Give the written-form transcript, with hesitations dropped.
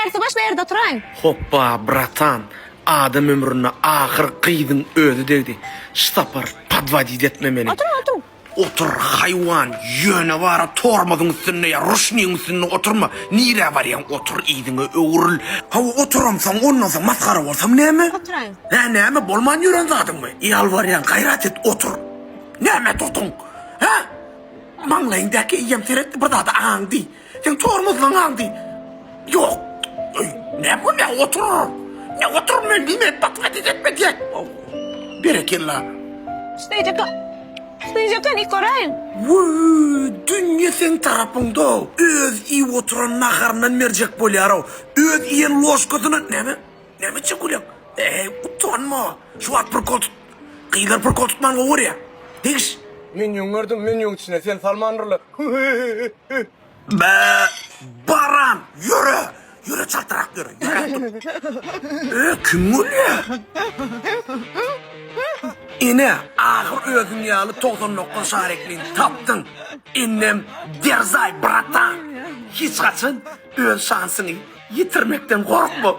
Bärsi boş bu ýerde oturaýyň. Hopba bratan adam ömründe ahyr gyzyň özi degdi. Şu sapar podwodit etme meni. Oturyň oturyň. Otur haýwan ýöne bara tormozyň üstünde ýa ruşnigiň üstünde oturma nirä barýaň otur yzyňa öwrül. Hawa oturamsoň ondan soň masgara bolsam näme? Oturaýyň. Hä näme bolman ýören zadyňmy? Ýalbarýan gaýrat et otur. Näme tutuň? Hä? Maňlaýyňdaky eýýäm seret bir zada aňdy. Seň tormozlaň aňdy. Ýok. Öý, näme bolýar? Otur. Ne otur men diýme, batgat etme diýek. Berekella. Şeýjek. Şeýjek ýok göräýiň. Wöý, dünýe seň tarapyňda. Öz iýip oturan naharyndan berjek bolýar-ow. Öz iýen ložkasyndan näme? Näme etjek bolýaň? Eý, utanma. Şu wagt prikol tut. Gyzlar prikol tutmany gowy görýär. Degiş. Menýuňy gördüm, menýuň içine seni salmandyrlar. Bä, baran, ýöre! Ýöre çaltrak ýöre, ýöräp dur. E, kim gülýär? Ine, ahyr özüň ýaly 99 şareklini tapdyň. Indem derzaý, bratan. Hiç haçan öz şansyňy Ýitirmekden gorkma.